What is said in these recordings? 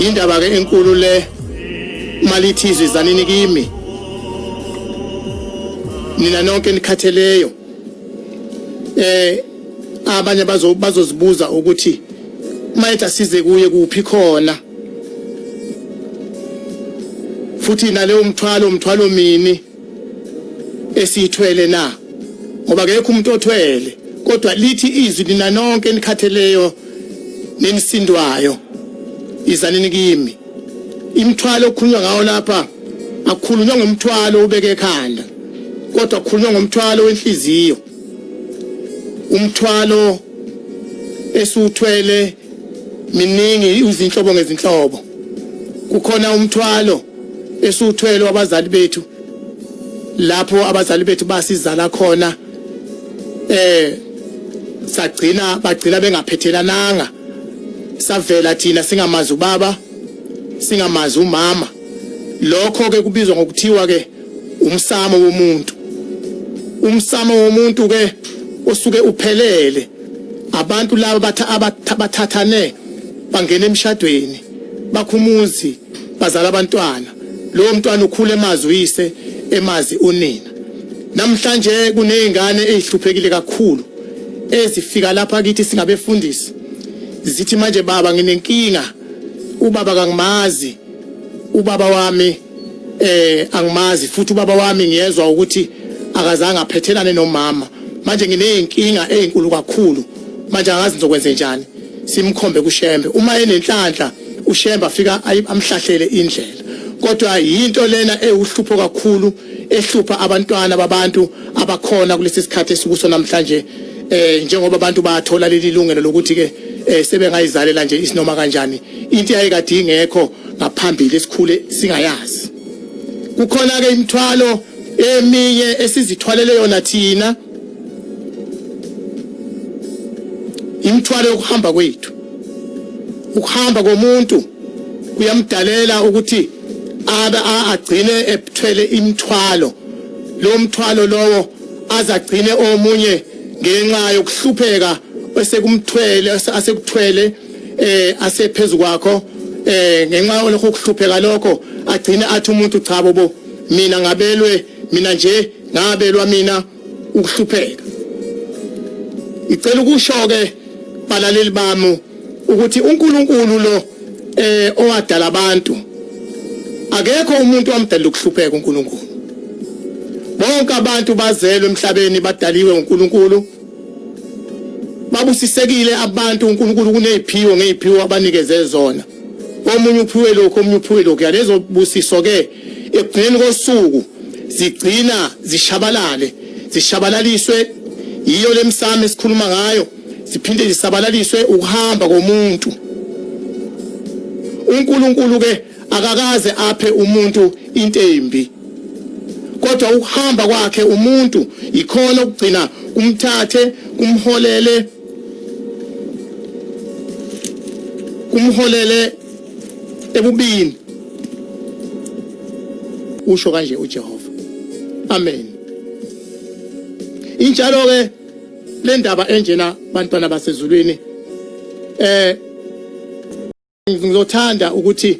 Indaba ke enkulu le malithi izwi zanini kimi nina nonke nikhatheleyo. Abanye bazozibuza ukuthi mayethi asize kuye kuphi khona, futhi naleyo mthwalo mini esiyithwele na, ngoba akekho umuntu othwele, kodwa lithi izwi nina nonke enikhatheleyo nenisindwayo izanini kimi. Imithwalo okukhulunywa ngawo lapha akukhulunywa ngomthwalo ubeke ekhanda, kodwa kukhulunywa ngomthwalo wenhliziyo, umthwalo esiwuthwele miningi izinhlobo ngezinhlobo. Kukhona umthwalo esiwuthwele wabazali bethu, lapho abazali bethu basizala khona sagcina bagcina bengaphethelananga, savela thina singamazi ubaba singamazi umama. Lokho ke kubizwa ngokuthiwa ke umsamo womuntu. Umsamo womuntu ke osuke uphelele, abantu laba bathathane bangena emshadweni, bakhumuzi, bazala abantwana, lowo mntwana ukhula emazi uyise emazi unina. Namhlanje kunezingane ezihluphekile kakhulu ezifika lapha kithi singabefundisi, zithi manje baba nginenkinga, ubaba kangimazi, ubaba wami angimazi, futhi ubaba wami ngiyezwa ukuthi akazange aphethelane nomama, manje ngineyinkinga ezinkulu kakhulu, manje angazi ngizokwenza njani. Simkhombe kuShembe, uma enenhlanhla uShembe afika amhlahlele indlela. Kodwa yinto lena ewuhlupho kakhulu ehlupha abantwana babantu abakhona kulesi sikhathi esikuso namhlanje, njengoba abantu bathola leli lungelo lokuthi ke sebengayizalela nje isinoma kanjani, into eyayikade ingekho ngaphambili esikhule singayazi. Kukhona ke imithwalo eminye esizithwalele yona thina, imithwalo yokuhamba kwethu. Ukuhamba komuntu kuyamdalela ukuthi abe agcine ethwele imithwalo, lo mthwalo lowo azagcine omunye ngenxa yokuhlupheka esekumthwele asekuthwele asephezulu kwakho, ngenxa yalokho kuhlupheka lokho agcine athi umuntu cha bobo, mina ngabelwe, mina nje ngabelwa mina ukuhlupheka. Ngicela ukusho ke balaleli bami ukuthi uNkulunkulu lo owadala abantu, akekho umuntu wamdalela ukuhlupheka uNkulunkulu. Bonke abantu bazelwe emhlabeni badaliwe uNkulunkulu, babusisekile abantu uNkulunkulu kuneziphiwo ngeziphiwo abanikeze zona. Omunye uphiwe lokho, omunye uphiwe lokho. Yalezo busiso ke ekugcineni kosuku zigcina zishabalale, zishabalaliswe yiyo lemsamo esikhuluma ngayo, ziphinde zisabalaliswe ukuhamba komuntu. uNkulunkulu ke akakaze aphe umuntu into embi, kodwa ukuhamba kwakhe umuntu ikhona okugcina kumthathe kumholele ebubini. Usho kanje uJehova. Amen. Injalo ke le ndaba enjena bantwana basezulwini. Ngizothanda ukuthi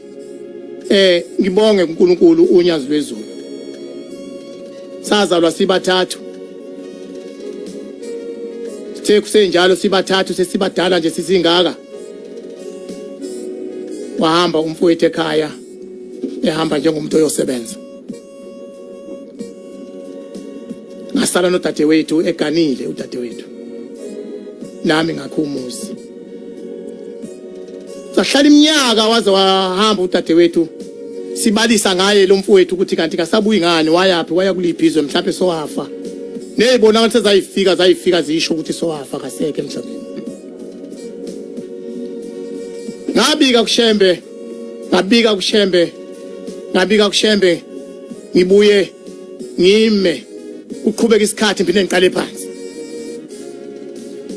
ngibonge kuNkulunkulu uNyazi lwezulu. Sazalwa sibathathu, sithe kusenjalo sibathathu, sesibadala nje sisingaka, wahamba umfowethu ekhaya ehamba njengomuntu oyosebenza. Ngasala nodadewethu eganile, udadewethu nami ngakho umuzi. Sahlala iminyaka waze wahamba udadewethu, sibalisa ngaye lo mfowethu ukuthi kanti kasabuyi ngani, wayaphi, waya kuliphi izwe, mhlawumbe sowafa. Nezibona ngathi sezayifika, zayifika zisho ukuthi sowafa kasekho emhlabeni. Ngabika kuShembe, ngabika kuShembe, ngabika kuShembe, ngibuye ngime kuqhubeka isikhathi ngiphinde ngiqale phansi.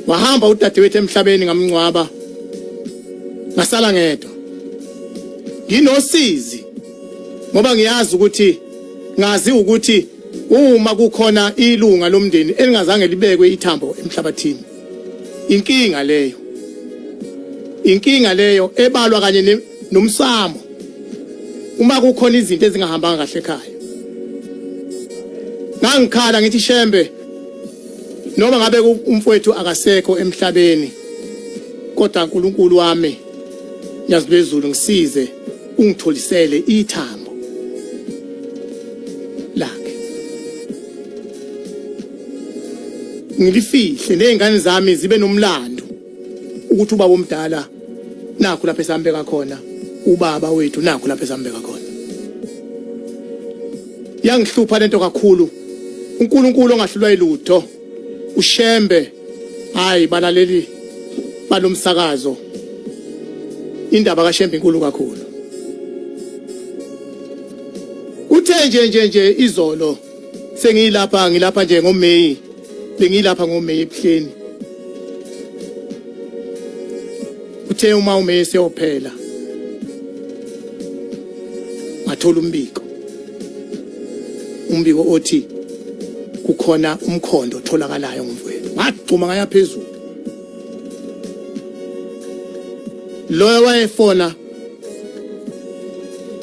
Wahamba udadewethu emhlabeni, ngamngcwaba, ngasala ngedwa nginosizi, ngoba ngiyazi ukuthi ngazi ukuthi uma kukhona ilunga lomndeni elingazange libekwe ithambo emhlabathini, inkinga leyo, inkinga leyo ebalwa kanye Nomsamo uma kukhona izinto ezingahambanga kahle ekhaya. Ngangikhala ngithi Shembe noma ngabe umfowethu akasekho emhlabeni kodwa uNkulunkulu wami Nyazi lwezulu ngisize ungitholisele ithambo lakhe ngilifihle nezingane zami zibe nomlando ukuthi ubaba omdala nakho lapho esambeka khona ubaba wethu nakho lapho esambeka khona yangihlupha lento kakhulu uNkulunkulu ongahlulwa ilutho uShembe hayi balaleli balomsakazo indaba kaShembe inkulu kakhulu kuthe nje nje nje izolo sengiyilapha ngilapha nje ngoMay bengilapha ngoMay ebuhleni uthe uma uMay seyophela ngathola umbiko umbiko othi kukhona umkhondo otholakalayo ngomfowethu ngagxuma ngaya phezulu loyo wayefona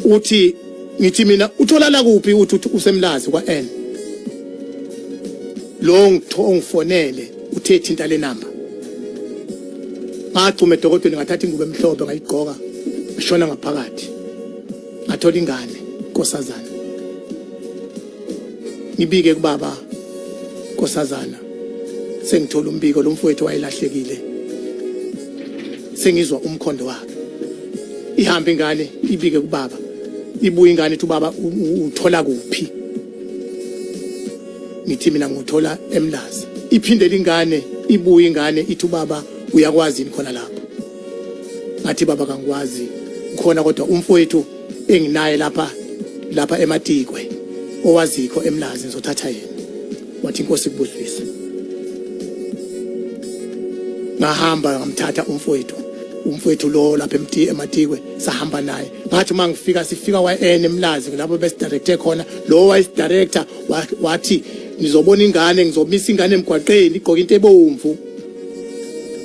uthi ngithi mina utholala kuphi uthi usemlazi kwa N lo ongifonele uthe thinta le namba ngagxuma edokotweni ngathatha ingubo emhlophe ngayigqoka ngashona ngaphakathi ngathola ingane nkosazana ngibike kubaba nkosazana sengithola umbiko lo mfowethu wayelahlekile sengizwa umkhondo wakhe ihamba ingane ibike kubaba ibuye ingane ithi ubaba uthola kuphi ngithi mina nguthola emlazi iphindele ingane ibuye ingane ithi ubaba uyakwazi yini khona lapho ngathi baba kangikwazi khona kodwa umfowethu enginaye lapha lapha ematikwe owazikho emlazi ngizothatha yena wathi inkosi kubusise ngahamba ngamthatha umfowethu umfowethu lo lapha emti ematikwe sahamba naye ngathi uma ngifika sifika wa-N emlazi lapho besidirecte khona lo wayesidirector wathi ngizobona ingane ngizomisa ingane emgwaqeni igqoke into ebomvu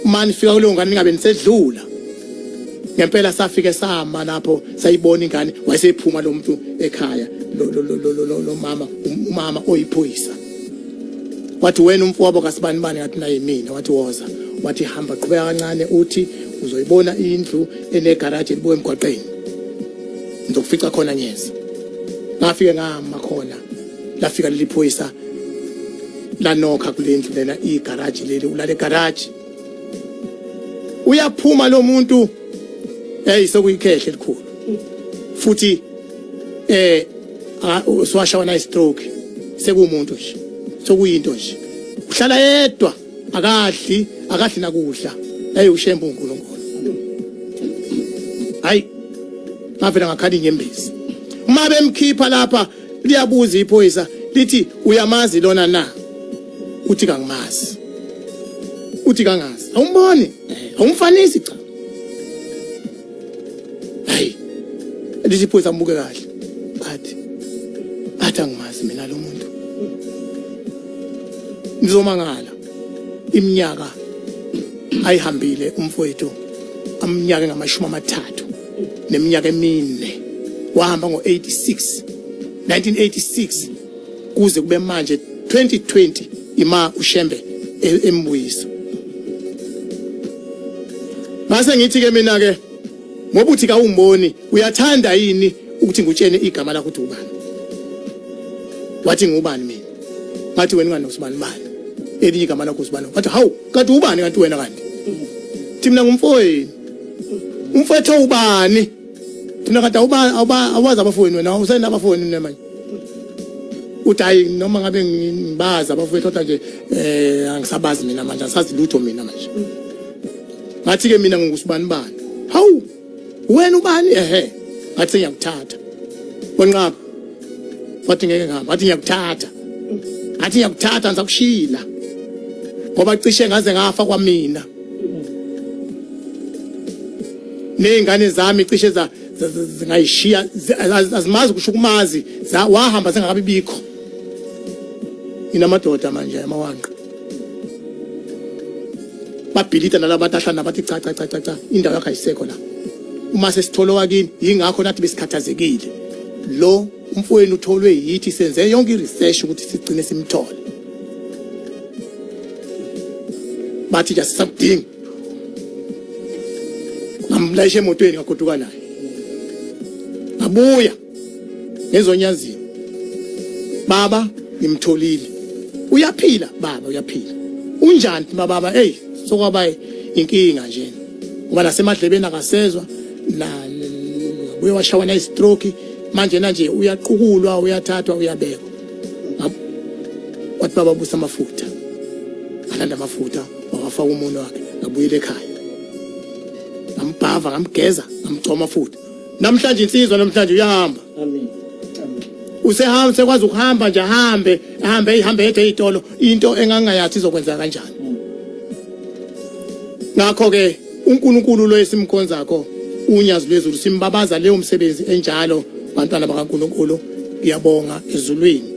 uma nifika kuleyo ngane ningabe nisedlula ngempela safike sama lapho sayibona ingane wayesephuma lo muntu ekhaya lo lo lo lo lo mama umama oyiphoyisa wathi wena umfowabo kasibani bani ngathi naye mina wathi woza wathi hamba qhubeka kancane uthi uzoyibona indlu enegaraji elibuka emgwaqeni ngizokufica khona nyeza ngafike ngama khona lafika leli phoyisa lanokha kule ndlu lena igaraji leli ulale egaraji uyaphuma lo muntu hey sokuyikhehle elikhulu futhi eh uswashawa na stroke sekuwumuntu nje sokuyinto nje uhlala yedwa akadli akadli nakudla hey ushembe uNkulunkulu hayi ngavela ngakhala inyembezi uma bemkhipha lapha liyabuza iphoyisa lithi uyamazi lona na uthi kangimazi uthi kangazi awumboni awumfanisi cha hayi lithi iphoyisa mbuke kahle athi athi angimazi mina lo muntu ngizomangala iminyaka ayihambile umfowethu aminyaka engamashumi amathathu neminyaka emine wahamba ngo-86 1986 kuze kube manje 2020 ima uShembe embuyisa ngase ngithi ke mina ke ngoba uthi kawumboni uyathanda yini ukuthi ngutshene igama lakho ukuthi ubani wathi ngubani mina ngathi wena unganosibani bani elinye igama lakho usibani wathi hawu kanti ubani kanti wena kanti thi mina ngumfowenu umfethu ubani thina kanti awazi abafowenu wena usenabafowenu nina manje uthi hayi noma ngabe ngibazi abafowethu kodwa nje eh angisabazi mina manje angisazi lutho mina manje ngathi ke mina ngingusibani bani hawu wena ubani ehe ngathi ngiyakuthatha wanqaba wathi ngeke ngihamba wathi ngiyakuthatha ngathi ngiyakuthatha ngisakushila ngoba cishe ngaze ngafa kwamina nezingane zami cishe za zingayishiya azimazi kusho ukumazi wahamba zingakabi bikho nginamadoda manje amawanqa babhilita nalabantu ahlala nabathi cha cha cha cha cha indawo yakho ayisekho la Uma sesithola wakini yingakho nathi besikhathazekile. Lo umfowenu utholwe yithi senze yonke i-research ukuthi sigcine simthole. Bathi nje asisakudingi. Ngamlayisha emotweni ngagoduka naye. Ngabuya ngezonyazini. Baba ngimtholile. Uyaphila baba uyaphila. Unjani baba? Hey sokwaba inkinga nje. Ngoba nasemadlebeni akasezwa na ubuye washawa na stroke manje nanje uyaqukulwa uyathathwa uyabekwa. Wathi baba busa amafutha. Alanda amafutha wawafaka umunwe wakhe ngabuyela ekhaya. Ngambhava ngamgeza ngamgcoma futhi. Namhlanje insizwa namhlanje uyahamba. Amen. Amen. Usehamba sekwazi ukuhamba nje ahambe ahambe ihambe yedwa ezitolo into engangayathi izokwenza kanjani. Ngakho ke uNkulunkulu lo esimkhonzakho unyazi lwezulu simbabaza leyo msebenzi enjalo bantwana bakaNkulunkulu ngiyabonga ezulwini.